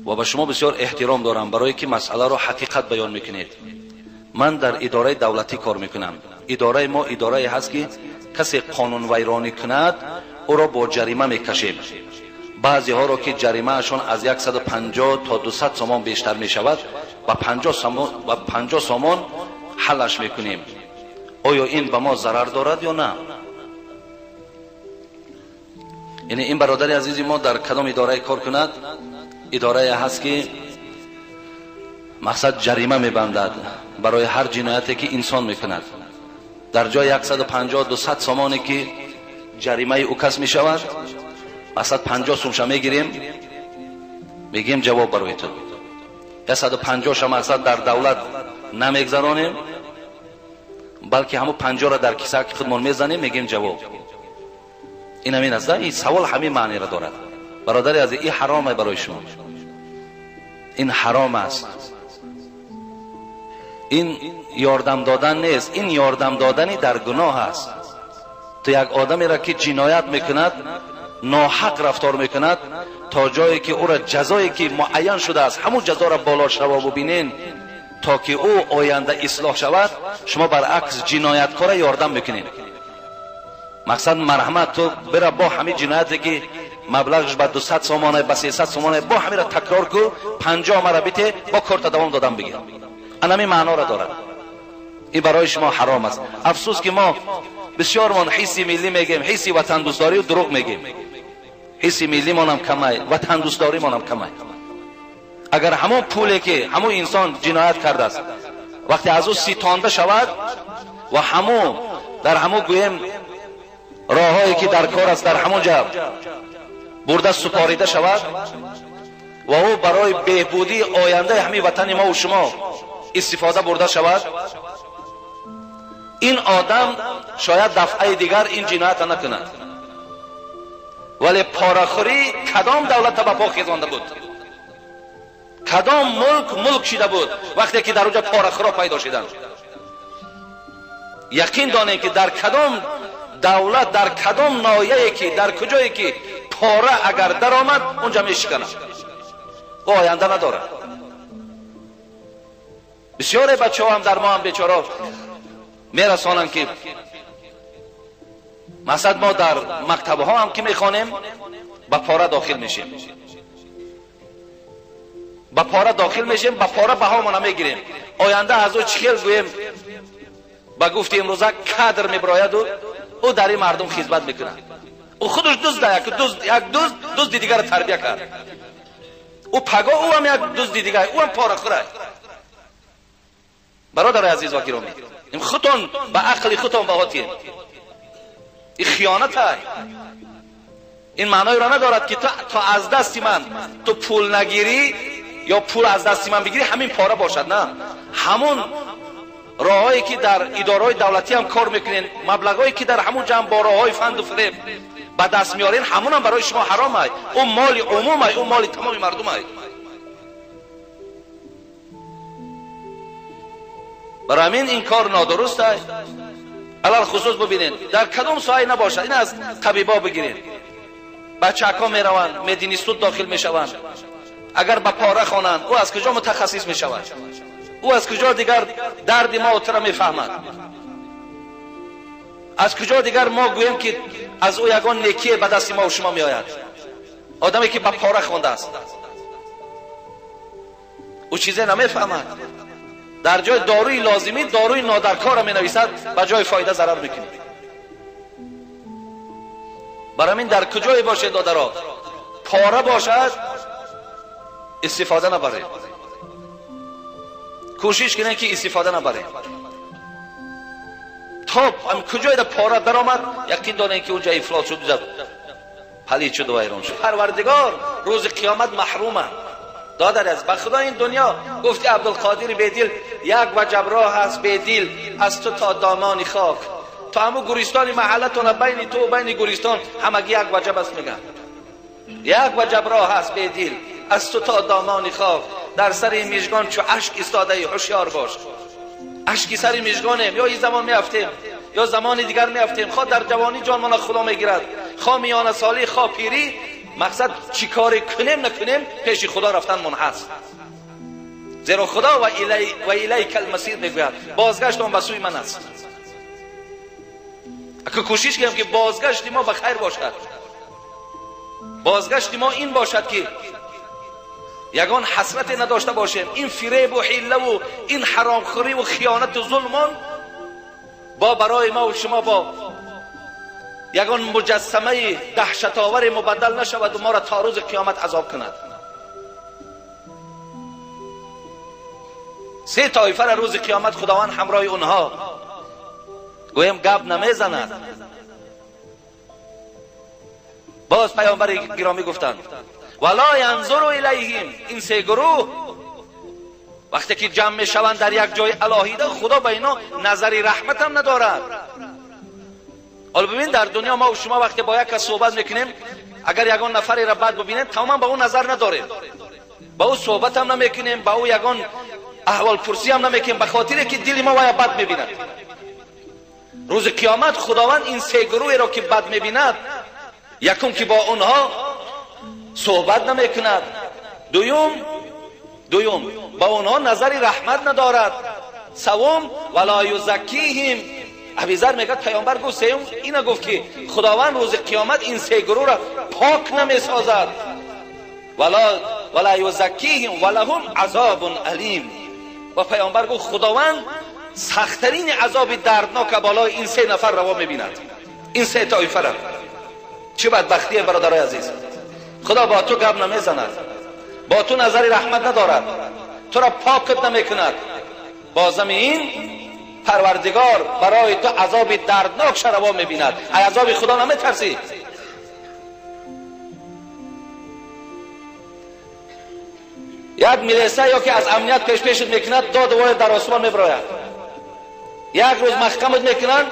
Ва ба шумо бисёр эҳтиром дорам, барое ки масъаларо ҳақиқат баён мекунед. Ман дар идораи давлатӣ кор мекунам. Идораи мо идорае ҳаст, ки касе қонунвайронӣ кунад, ӯро бо ҷарима мекашем. Баъзеҳоро ки ҷаримаашон аз 150 то 200 сомон бештар мешавад, ба 50 сомон ҳаллаш мекунем. Оё ин ба мо зарар дорад ё на? Яъне ин бародари азизи мо дар кадом идорае кор кунад? Идорае ҳаст, ки мақсад ҷарима мебандад барои ҳар ҷинояте ки инсон мекунад. Дар ҷои 150-200 сомоне ки ҷаримаи ӯ кас мешавад, мақсад 50 сумша мегирем, мегӯем ҷавоб барои ту. 150-ша мақсад дар давлат намегзаронем, балки ҳамун 50-ро дар кисаки худмон мезанем, мегӯем ҷавоб. Ин ҳамин аст, ин савол ҳамин маъниро дорад. Бародари азиз, ин ҳаром аст барои шумо. Ин ҳаром аст. Ин ёрдам додан нест, ин ёрдам додани дар гуноҳ аст. Ту як одамеро ки ҷиноят мекунад, ноҳақ рафтор мекунад, то ҷое ки ӯро ҷазое ки муайян шудааст, ҳамун ҷазоро боло шава бубинен, то ки ӯ оянда ислоҳ шавад, шумо баръакс ҷинояткора ёрдам мекунед. Мақсад марҳамат, ту бира бо ҳамин ҷинояте ки маблағш ба 200 сомона, ба 300 сомона, бо ҳаминро такрор ку, 50 мара бите, бо корта давом додам бигир. Анами маъноро дорад. Ин барои шумо ҳаром аст. Афсӯс ки мо бисёрмон ҳисси миллӣ мегем, ҳисси ватандӯстдорию дурӯғ мегем. Ҳисси миллимонам камай, ватандӯстдоримонам камай. Агар ҳамон пуле ки ҳамон инсон ҷиноят кардааст, вақте аз ӯ ситонда шавад ва ҳамон дар ҳамон гӯем роҳҳое ки дар кор аст, дар ҳамон ҷа бурда супорида шавад ва ӯ барои беҳбудии ояндаи ҳамин ватани мо ва шумо истифода бурда шавад, ин одам шояд дафъаи дигар ин ҷиноятро накунад. Вале порахӯрӣ кадом давлатро ба по хезонда буд? Кадом мулк мулк шида буд вақте ки дар онҷо порахӯро пайдо шиданд? Яқин донем ки дар кадом давлат, дар кадом ноҳияе ки, дар куҷое ки пора агар даромад, онҷа мешиканад, ӯ оянда надорад. Бисёре бачаҳо ҳам дар мо ҳам бечора мерасонанд ки мақсад мо дар мактабҳо ҳам ки мехонем, ба пора дохил мешем, ба пора дохил мешем, ба пора баҳомона мегирем. Оянда аз ӯ чӣ хел гӯем, ба гуфти имрӯза кадр мебирояду ӯ дар ин мардум хизмат мекунад. Ӯ худаш дузда, як дузд дузди дигарро тарбия кард. Ӯ паго ӯ ҳам як дузди дигар, ӯ ҳам порахӯрай. Бародари азиз ва гиромӣ, ин худтон ба ақли худтон баҳо диҳед. Ин хиёнат ай. Ин маъноеро надорад ки то аз дасти ман ту пул нагирӣ ё пул аз дасти ман бигирӣ, ҳамин пора бошад. На, ҳамун роҳҳое ки дар идораҳои давлатӣ ҳам кор мекунед, маблағҳое ки дар ҳамун ҷамъ бо роҳҳои фанду фиреб ба даст меорен, ҳамунам барои шумо ҳаром ай. Ӯ моли умум ай, ӯ моли тамоми мардум ай. Барои ҳамин ин кор нодуруст ай. Алалхусус бубинед, дар кадом соҳае набошад, ин аз табибо бигиред, бачаҳо мераванд, мединистут дохил мешаванд, агар ба пора хонанд, ӯ аз куҷо мутахассис мешавад? Ӯ аз куҷо дигар дарди мо туро мефаҳмад? Аз куҷо дигар мо гӯем ки аз ӯ ягон некие ба дасти мо шумо меояд? Одаме ки ба пора хондааст, ӯ чизе намефаҳмад. Дар ҷои доруи лозимӣ доруи нодаркорро менависад, ба ҷои фоида зарар мекунад. Барои ҳамин дар куҷое бошед додаро, пора бошад, истифода набаред. Кӯшиш кунед ки истифода набаред. То куҷое да пора даромад, яқин донед ки онҷа ифлос шуд, палид шуд, вайрон шуд. Парвардигор рӯзи қиёмат маҳрума. Додари аз ба худо ин дунё гуфти Абдулқодир бедил, як ваҷаб роҳ аст бедил аз ту то домони хок, то ҳамун гуристони маҳаллатона байни ту ва байни гуристон ҳамагӣ як ваҷаб аст. Мегӯям як ваҷаб роҳ аст бедил аз ту то домони хок, дар сари мижгон чу ашк истодаи ҳушёр бош. Ашки сари мижгонем, ё ин замон меафтем, ё замони дигар меафтем. Хоҳ дар ҷавонӣ ҷонмона Худо мегирад, خواه میانه سالی خواه پیری، مقصد چی کاری کنیم نکنیم پیش خدا رفتن من هست. زیرا خدا و الیک المصیر میگوید، بازگشت آن به سوی من است. اگه کوشش کنیم که بازگشت ما به خیر باشد، بازگشت ما این باشد که یگان حسرت نداشته باشیم. این فریب و حیله و این حرامخوری و خیانت و ظلمان با برای ما و شما با یگان مجسمه دهشت آور مبدل نشود و ما را تا روز قیامت عذاب کند. سه طایفه را روز قیامت خداوند همراه اونها گویم گپ نمیزند. باز پیامبر گرامی گفتند ولا ینظر الیهم، این سه گروه وقتی که جمع میشوند در یک جای الهیده، خدا به اینا نظری رحمت هم ندارد. حالا ببین در دنیا ما و شما وقتی با یک کس صحبت میکنیم، اگر یگان نفری را بد ببینیم تماما به اون نظر نداریم، با او صحبت هم نمیکنیم، با او یگان احوال پرسی هم نمیکنیم، به خاطر که دل ما وای بد میبیند. روز قیامت خداوند این سه گروه را که بد میبیند، یکم که با اونها صحبت نمیکند، دوم با اونها نظری رحمت ندارد، سوم ولا یزکیهم. ابیذر میگه پیامبر گفت سوم اینا گفت که خداوند روز قیامت این سه گروه را پاک نمیسازد، ولا یزکیهم ولهم عذاب الیم. و پیامبر گفت خداوند سختترین عذاب دردناک بالای این سه نفر روا میبیند، این سه طایفه را. چه بدبختیه برادرای عزیز. خدا با تو گپ نمیزند، با تو نظر رحمت ندارد، تو را پاکت نمیکند. بازم این پروردگار برای تو عذاب دردناک روا میبیند. ای عذاب خدا نمیترسی؟ یک میلیسه یا که از امنیت پیش پیشت میکند، داد وای در آسمان میبراید. یک روز محکمت میکنند،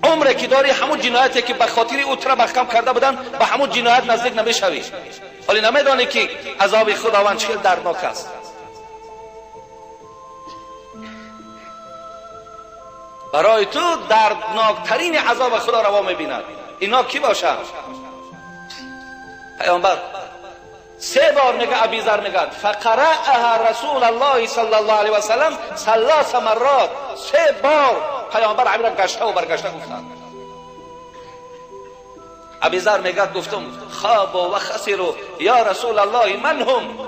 عمره که داری همون جنایتی که به خاطر او تو را محکم کرده بودن به همون جنایت نزدیک نمیشوی. ولی نمیدانی که عذاب خداوند چه دردناک است. برای تو دردناکترین عذاب خدا روا میبیند. اینا کی باشند؟ پیامبر سه بار میگه، ابیذر میگه فقرأها رسول الله صلی الله علیه و سلم ثلاث مرات، سه بار پیامبر عمی را گشته و برگشته گفتند. ابیذر میگه گفتم خواب و خسروا یا رسول الله من هم.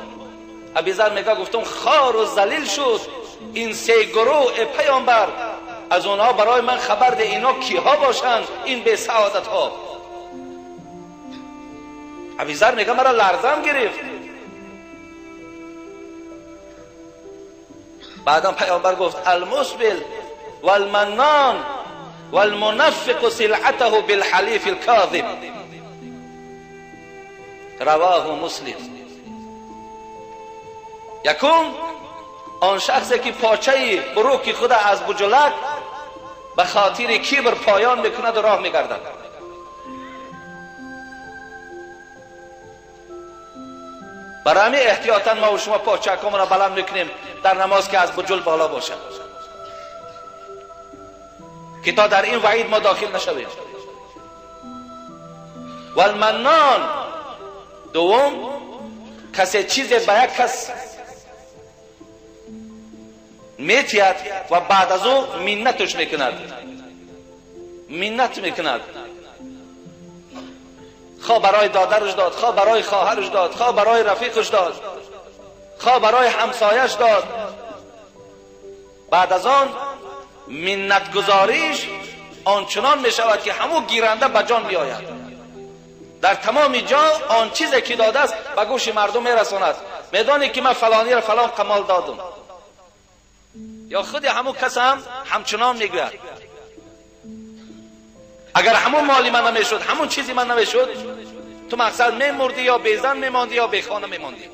ابیذر میگه گفتم خار و ذلیل شد این سه گروه پیامبر، از اونها برای من خبر ده اینا کیها باشند، این بی سعادت ها. ابیذر میگه مرا لرزم گرفت. بعدا پیامبر گفت المسبل والمنان والمنفق سلعته بالحلیف الكاذب، رواه مسلم. یکم آن شخصی که پاچه بروک خود از بجلک به خاطر کبر پایان میکند و راه میگردد. برای همین احتیاطاً ما و شما پاچه‌هامون را بلند میکنیم در نماز که از بجل بالا باشد، که تا در این وعید ما داخل نشویم. والمنان، دوم کسی چیزی به یک کس میتید و بعد از او منتش میکند، منت میکند. خواه برای دادرش داد، خواه برای خواهرش داد، خواه برای رفیقش داد، خواه برای همسایش داد. بعد از آن منت گذاریش آنچنان می شود که همو گیرنده به جان بیاید. در تمام جا آن چیزی که داده است به گوش مردم میرساند. میدانی که من فلانی را فلان کمال دادم، یا خود همو کس هم همچنان میگوید اگر همون مالی من نمیشد، همون چیزی من نمیشد، تو مقصد میمردی یا بیزن میماندی یا بیخانه میماندی.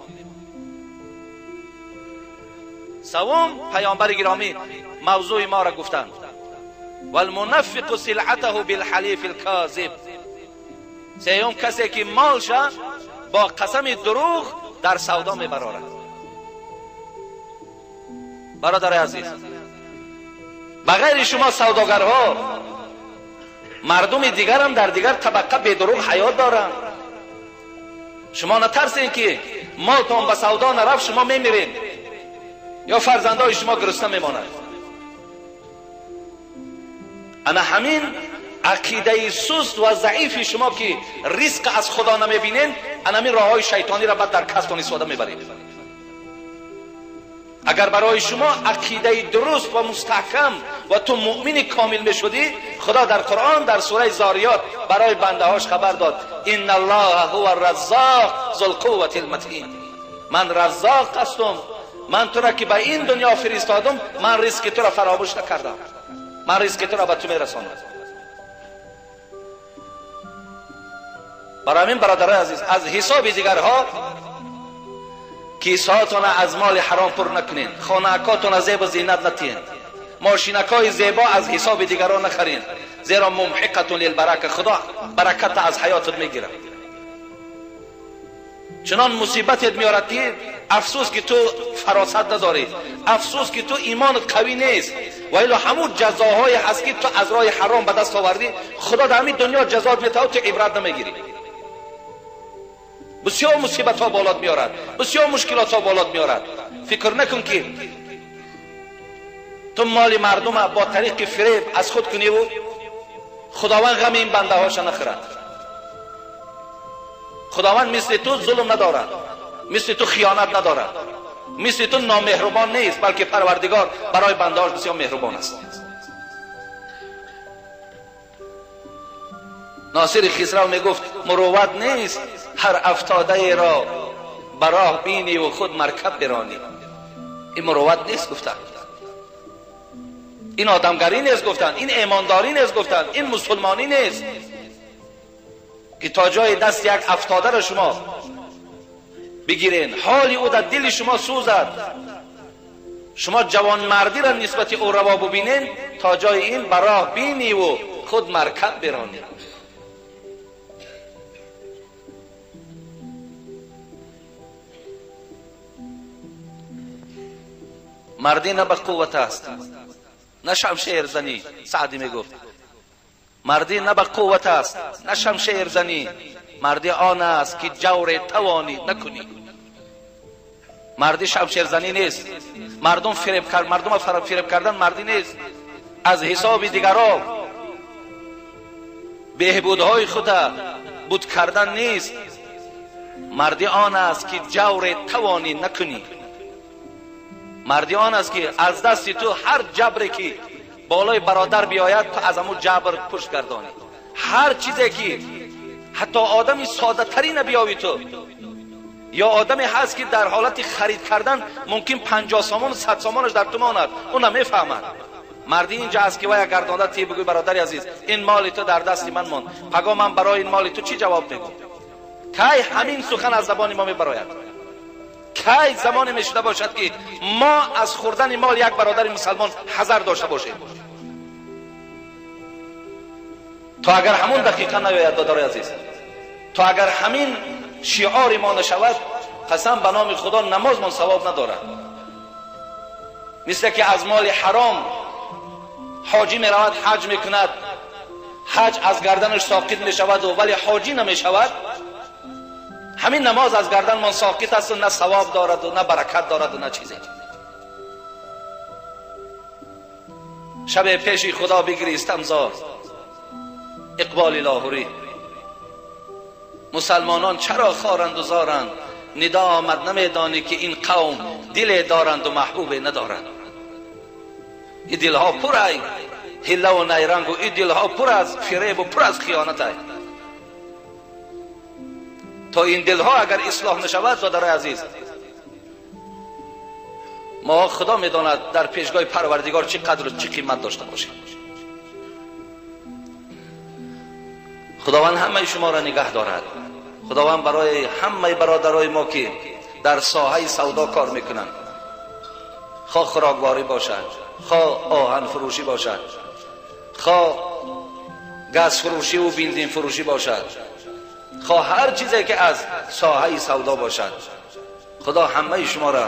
سوم پیامبر گرامی موضوع ما را گفتند والمنفق سلعته بالحلیف الكاذب. سوم کسی که مالش با قسم دروغ در سودا میبرارد. برادر عزیز، بغیر شما سوداگرها Мардуми дигарам дар дигар табақа бедурӯғ ҳаёт доранд. Шумо натарсед ки молтон ба савдо нарафт, шумо мемиред ё фарзандои шумо гурусна мемонанд. Ана ҳамин ақидаи суст ва заифи шумо ки ризқ аз худо намебинед, ана ҳамин роҳҳои шайтониро баъд дар касбтон истифода мебаред. Агар барои шумо ақидаи дуруст ва мустаҳкам ва ту муъмини комил мешудӣ, худо дар қуръон дар сураи зориёт барои бандаҳош хабар дод: инна аллоҳа ҳува раззоқ зул қуввати лматин. Ман раззоқ ҳастум, ман туро ки ба ин дунё фиристодум, ман ризқи туро фаромӯш накардам, ман ризқи туро ба ту мерасонам. Барои ҳамин бародарои азиз, аз ҳисоби дигарҳо кисаҳотона аз моли ҳаром пур накунед, хонаакотона зебу зинат натиҳед, мошинакҳои зебо аз ҳисоби дигарон нахаред, зеро мумҳиқатун лилбарака, худо бараката аз ҳаётат мегирад. Чунон мусибатет меорад ки афсӯс ки ту фаросат надорӣ, афсӯс ки ту имонат қавӣ нест, ва ило ҳамун ҷазоҳое ҳаст ки ту аз роҳи ҳаром ба даст овардӣ, худо дар ҳамин дунё ҷазоат метавад, ту ибрат намегирӣ. Бисёр мусибатҳо болот меорад, бисёр мушкилотҳо болот меорад. Фикр накун ки ту моли мардума бо тариқи фиреб аз худ куниву худованд ғами ин бандаҳоша нахӯрад. Худованд мисли ту зулм надорад, мисли ту хиёнат надорад, мисли ту номеҳрубон нест, балки парвардигор барои бандаҳош бисёр меҳрубон аст. Носири Хисрав мегуфт: мурувват нест ҳар афтодаеро ба роҳ биниву худ маркаб биронӣ. Ин мурувват нест гуфтанд, ин одамгарӣ нест гуфтанд, ин имондорӣ нест гуфтанд, ин мусулмонӣ нест ки то ҷои даст як афтодаро шумо бигирен, ҳоли ӯ дар дили шумо сӯзад, шумо ҷавонмардиро нисбати ӯ раво бубинен, то ҷои ин ба роҳ биниву худ маркаб биронӣ. Мардӣ на ба қувват аст, на шамшерзанӣ. Саъдӣ мегуфт: мардӣ на ба қувват аст, на шамшерзанӣ, мардӣ он аст ки ҷавре тавонӣ накунӣ. Мардӣ шамшерзанӣ нест, мардум фиреб кардан мардӣ нест. Аз ҳисоби дигарон беҳбудҳои худа буд кардан нест. Мардӣ он аст ки ҷавре тавонӣ накунӣ. Мардӣ он аст ки аз дасти ту ҳар ҷабре ки болои бародар биёяд, ту аз ҳамун ҷабр пушт гардонӣ. Ҳар чизе ки ҳатто одами содатарина биёвӣ ту, ё одаме ҳаст ки дар ҳолати харид кардан мумкин 50 сомон 100 сомонаш дар ту монад, ӯ намефаҳмад. Мардӣ инҷа аст ки вая гардонда ти бигӯй: бародари азиз, ин моли ту дар дасти ман монд, паго ман барои ин моли ту чӣ ҷавоб мегӯм? Кай ҳамин сухан аз забони мо мебарояд? Кай замоне мешуда бошад ки мо аз хӯрдани мол як бародари мусалмон ҳазар дошта бошем? То агар ҳамун дақиқа наёяд, додарои азиз, то агар ҳамин шиори мо нашавад, қасам ба номи худо намозмон савоб надорад. Мисле ки аз моли ҳаром ҳоҷӣ меравад ҳаҷ мекунад, ҳаҷ аз гарданаш соқит мешаваду вале ҳоҷӣ намешавад, ҳамин намоз аз гарданмон соқит аст, на савоб дораду на баракат дораду на чизе. Шабе пеши худо бигиристам зор, иқболи лоҳурӣ. Мусалмонон чаро хоранду зоранд? Нидо омад намедонӣ ки ин қавм диле доранду маҳбубе надоранд. Ин дилҳо пур ай ҳиллаву найрангу, ин дилҳо пур аз фиребу пур аз хиёнат ай. То ин дилҳо агар ислоҳ нашавад, додарои азиз, мо худо медонад дар пешгоҳи парвардигор чӣ қадру чӣ қимат дошта бошем. Худованд ҳамаи шуморо нигаҳ дорад. Худованд барои ҳамаи бародарои мо ки дар соҳаи савдо кор мекунанд, хоҳ хӯрокворӣ бошад, хоҳ оҳанфурӯшӣ бошад, хоҳ газфурӯшиву бензинфурӯшӣ бошад, хоҳ ҳар чизе ки аз соҳаи савдо бошад, худо ҳамаи шуморо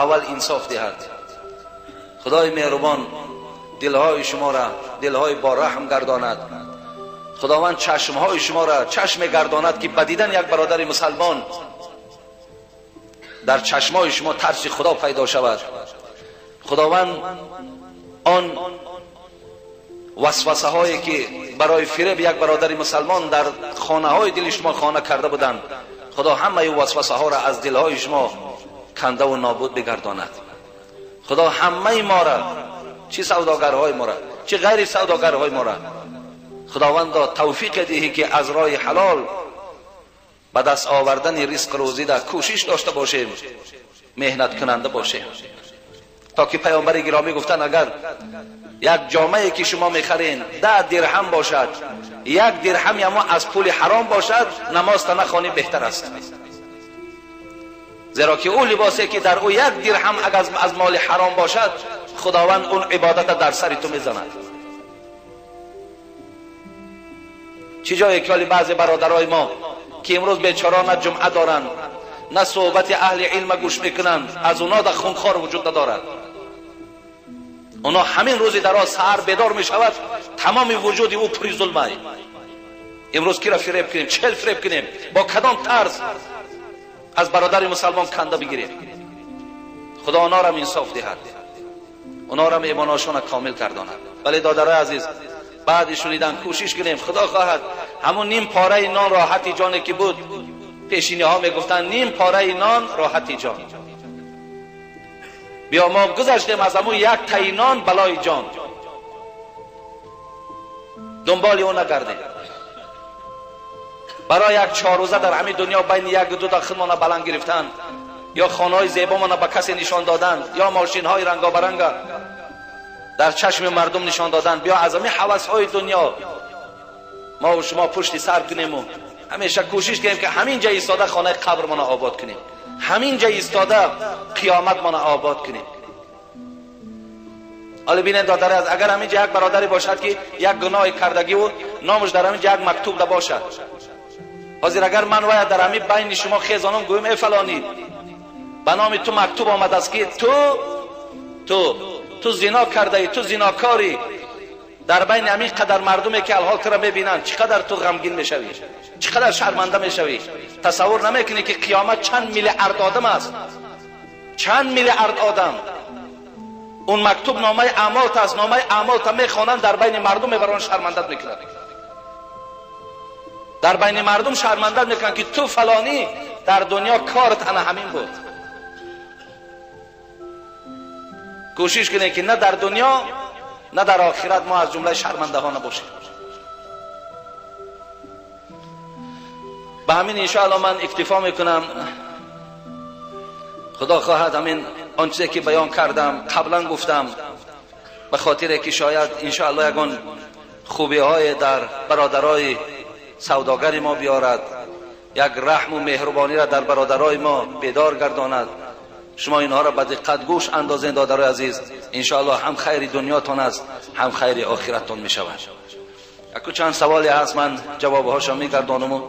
аввал инсоф диҳад. Худои меҳрубон дилҳои шуморо дилҳои бораҳм гардонад. Худованд чашмҳои шуморо чашм мегардонад ки ба дидан як бародари мусалмон дар чашмҳои шумо тарси Худо пайдо шавад. Худованд он васвасаҳое ки барои фиреб як бародари мусалмон дар хонаҳои дили шумо хона карда буданд, Худо ҳамаи васвасаҳоро аз дилҳои шумо кандаву нобуд бигардонад. Худо ҳамаи моро, чӣ савдогарҳои моро, чӣ ғайри савдогарҳои моро, Худовандо тавфиқ диҳӣ ки аз роҳи ҳалол ба даст овардани ризқ рӯзӣ дар кӯшиш дошта бошем, меҳнат кунанда бошем. То ки паёмбари гиромӣ гуфтанд, агар як ҷомае ки шумо мехарен 10 дирҳам бошад, як дирҳам ямо аз пули ҳаром бошад, намозта нахонӣ беҳтар аст. Зеро ки ӯ либосе ки дар ӯ як дирҳам агар аз моли ҳаром бошад, Худованд он ибодата дар сари ту мезанад. Чӣ ҷое ки ҳоли баъзе бародарои мо ки имрӯз бечора на ҷумъа доранд, на суҳбати аҳли илма гӯш мекунанд, аз оно дар хунхор вуҷуд надорад. Оно ҳамин рӯзи дароз саҳар бедор мешавад, тамоми вуҷуди ӯ пури зулмай. Имрӯз киро фиреб кунем, чел фиреб кунем, бо кадом тарз аз бародари мусалмон канда бигирем? Худо онорам инсоф диҳад, онорам имоношона комил гардонад. Вале додарои азиз, баъди шунидан кӯшиш кунем, Худо хоҳад ҳамун ним пораи нон роҳати ҷоне ки буд, пешиниҳо мегуфтанд ним пораи нон роҳати ҷон. Биё мо гузаштем аз ҳамун як таи нон балои ҷон, дунболи ӯ нагардем. Барои як чоррӯза дар ҳамин дунё байни як ду та худмона баланд гирифтан, ё хонаҳои зебомона ба касе нишон додан, ё мошинҳои рангобаранга дар чашми мардум нишон додан, биё аз ҳамин ҳавасҳои дунё мо ва шумо пушти сар кунему ҳамеша кӯшиш кунем ки ҳамин ҷа истода хонаи қабрмона обод кунем, ҳамин ҷа истода қиёматмона обод кунем. ҳоло бинед додари аз, агар ҳамин ҷа як бародаре бошад ки як гуноҳи кардагиву номаш дар ҳамин ҷа як мактуб да бошад, ҳозир агар ман вая дар ҳамин байни шумо хезонам гӯем, эй фалонӣ, ба номи ту мактуб омадааст ки ту ту ту зино кардаӣ, ту зинокорӣ, дар байни ҳамин қадар мардуме ки алҳол туро мебинанд, чӣ қадар ту ғамгин мешавӣ, чӣ қадар шарманда мешавӣ. Тасаввур намекунӣ ки қиёмат чанд миллиард одам аст, чанд миллиард одам. Он мактуб номаи аъмолт аст, номаи аъмолта мехонанд, дар байни мардум мебаранд, шармандат мекунанд. Дар байни мардум шармандат мекунанд ки ту фалонӣ дар дунё корат ана ҳамин буд. Кӯшиш кунед ки на дар дунё на дар охират мо аз ҷумлаи шармандаҳо набошем. Ба ҳамин иншоалло ман иктифо мекунам. Худо хоҳад ҳамин он чизе ки баён кардам, қаблан гуфтам, ба хотире ки шояд иншоалло ягон хубиҳое дар бародарои савдогари мо биёрад, як раҳму меҳрубониро дар бародарои мо бедор гардонад. Шумо инҳоро ба диққат гӯш андозед, додарои азиз, иншоалло ҳам хайри дунётон аст, ҳам хайри охираттон мешавад. Яку чанд саволе ҳаст, ман ҷавобҳошо мегардонаму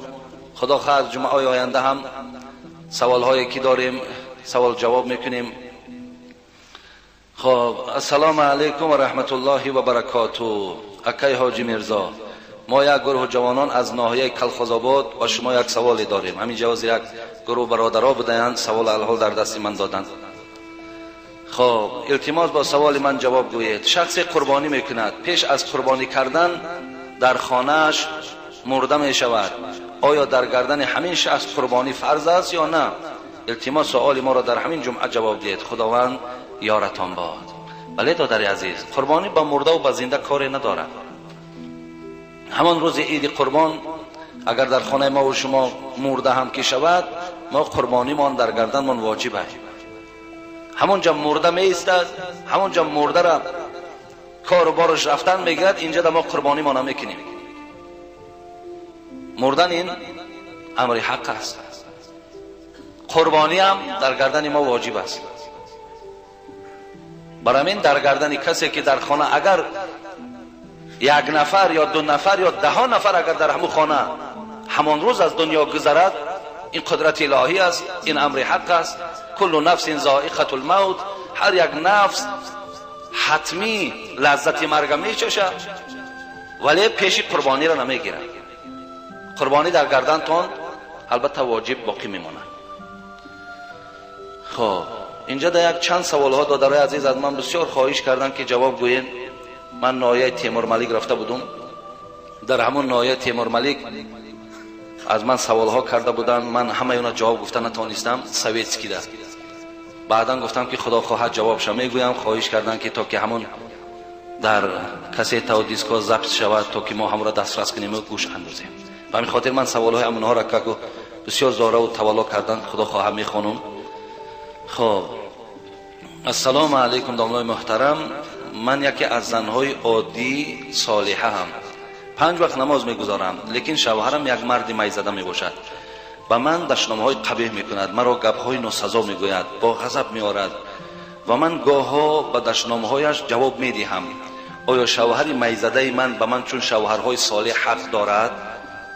Худо хоҳад ҷумъаҳои оянда ҳам саволҳое ки дорем савол ҷавоб мекунем. Хоб, ассалому алайкум ва раҳматуллоҳи ва баракоту. Акай ҳоҷи Мирзо, мо як гурӯҳ ҷавонон аз ноҳияи Калхозобод ва шумо як саволе дорем. Ҳамин ҷавози як гурӯҳ бародаро будаянд, савол алҳол дар дасти ман доданд. Хоб, илтимос бо саволи ман ҷавоб гӯед. Шахсе қурбонӣ мекунад, пеш аз қурбонӣ кардан дар хонааш мурда мешавад. Оё дар гардани ҳамин шахс қурбонӣ фарз аст ё на? Илтимос суоли моро дар ҳамин ҷумъа ҷавоб диҳед. Худованд ёратон бод. Бале додари азиз, қурбонӣ ба мурдаву ба зинда коре надорад. Ҳамон рӯзи иди қурбон агар дар хонаи мо ва шумо мурда ҳам ки шавад, мо қурбонимон дар гарданмон воҷиб аст. Ҳамонҷа мурда меистад, ҳамонҷа мурдара кору бораш рафтан мегирад, инҷа да мо қурбонимона мекунем. Мурдан ин амри ҳақ аст, қурбонӣ ҳам дар гардани мо воҷиб аст. Барои ҳамин дар гардани касе ки дар хона агар як нафар ё ду нафар ё даҳо нафар агар дар ҳамун хона ҳамон рӯз аз дунё гузарад, ин қудрати илоҳӣ аст, ин амри ҳақ аст. Куллу нафсин зоиқатул мавт, ҳар як нафс ҳатмӣ лаззати марга мечашад. Вале пеши қурбониро намегирад. Қурбонӣ дар гардантон албатта воҷиб боқӣ мемонад. Хоб, инҷа дар як чанд саволҳо додарои азиз аз ман бисёр хоҳиш карданд, ки ҷавоб гӯем. Ман ноҳияи Темурмалик рафта будум. Дар ҳамон ноҳияи Темурмалик аз ман саволҳо карда буданд, ман ҳамаи онро ҷавоб гуфта натонистам. Советскида баъдан гуфтам, ки худо хоҳад ҷавобша мегӯям. Хоҳиш карданд, ки то ки ҳамон дар кассетаву дискҳо запись шавад, то ки мо ҳамонро дастрас кунем ва гӯш андозем. Ба ҳамин хотир ман саволҳои ҳамонҳоро каку бисёр зораву тавалло кардан, худо хоҳад мехонум. Хоб, ассалому алайкум, домлои муҳтарам. Ман яке аз занҳои оддӣ солиҳаам, 5 вақт намоз мегузорам, лекин шавҳарам як марди майзада мебошад. Ба ман дашномҳои қабеҳ мекунад, маро гапҳои носазо мегӯяд, бо ғазаб меорад ва ман гоҳҳо ба дашномҳояш ҷавоб медиҳам. Оё шавҳари майзадаи ман ба ман чун шавҳарҳои солеҳ ҳақ дорад?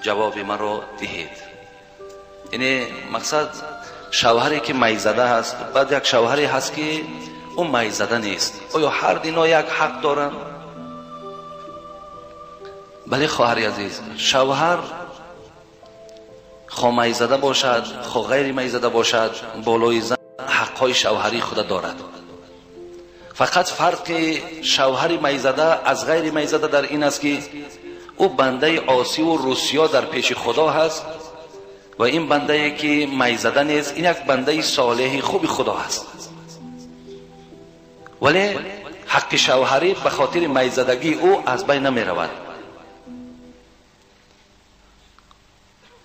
Ҷавоби маро диҳед. Яъне мақсад шавҳаре ки майзада ҳаст, баъд як шавҳаре ҳаст, ки ӯ майзада нест. Оё ҳар дино як ҳақ доранд? Бале, хоҳари азиз, шавҳар хо майзада бошад, хо ғайри майзада бошад, болои зан ҳақҳои шавҳарии худа дорад. Фақат фарқи шавҳари майзада аз ғайри майзада дар ин аст, ки ӯ бандаи осиву русиё дар пеши худо ҳаст ва ин бандае ки майзада нест, ин як бандаи солеҳи хуби худо ҳаст. Вале ҳаққи шавҳарӣ ба хотири майзадагии ӯ аз байн намеравад.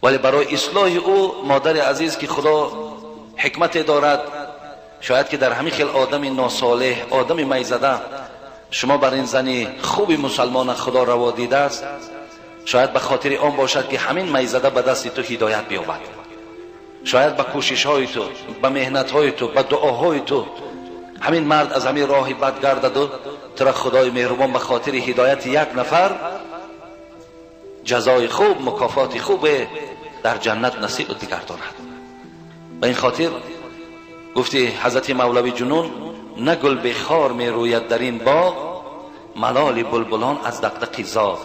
Вале барои ислоҳи ӯ, модари азиз, ки худо ҳикмате дорад, шояд ки дар ҳамин хел одами носолеҳ, одами майзада, шумо бар ин зани хуби мусалмона худо раво дидааст, шояд ба хотири он бошад, ки ҳамин майзада ба дасти ту ҳидоят биёбад. Шояд ба кӯшишҳои ту, ба меҳнатҳои ту, ба дуоҳои ту ҳамин мард аз ҳамин роҳи бад гардаду тура худои меҳрубон ба хотири ҳидояти як нафар ҷазои хуб, мукофоти хубе дар ҷаннат насиб бигардонад. Ба ин хотир гуфти ҳазрати Мавлави Ҷунун: на гул бехор мерӯяд дар ин боғ, малоли булбулон аз дақдақи зоғ.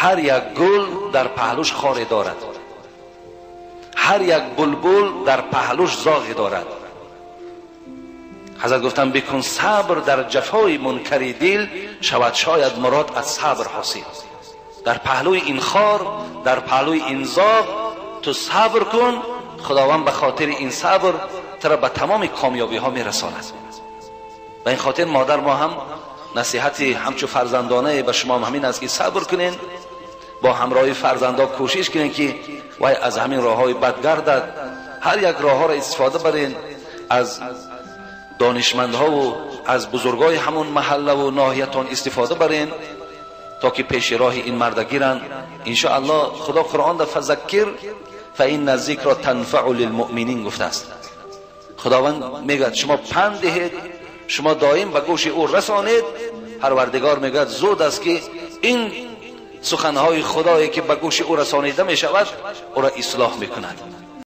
Ҳар як гул дар паҳлӯш хоре дорад, ҳар як булбул дар паҳлӯш зоғе дорад. Ҳазрат гуфтанд: бикун сабр дар ҷафои мункари дил, шавад шояд мурод аз сабр ҳосил. Дар паҳлӯи ин хор, дар паҳлӯи ин зоғ ту сабр кун, худованд ба хотири ин сабр туро ба тамоми комёбиҳо мерасонад. Ба ин хотир модар мо ҳам насиҳати ҳамчу фарзандонае ба шумо ҳамин аст, ки сабр кунен, бо ҳамроҳи фарзандо кӯшиш кунен, ки вай аз ҳамин роҳҳои бад гардад. Ҳар як роҳҳоро истифода барен, аз донишмандҳову аз бузургои ҳамон маҳаллаву ноҳиятон истифода барен, то ки пеши роҳи ин марда гиранд. Иншоаллоҳ худо Қуръон да фазаккир фаинна зикро танфаъу лилмуъминин гуфтааст. Худованд мегӯяд шумо панд диҳед, шумо доим ба гӯши ӯ расонед. Парвардигор мегӯяд зуд аст, ки ин суханҳои худое ки ба гӯши ӯ расонида мешавад, ӯро ислоҳ мекунад.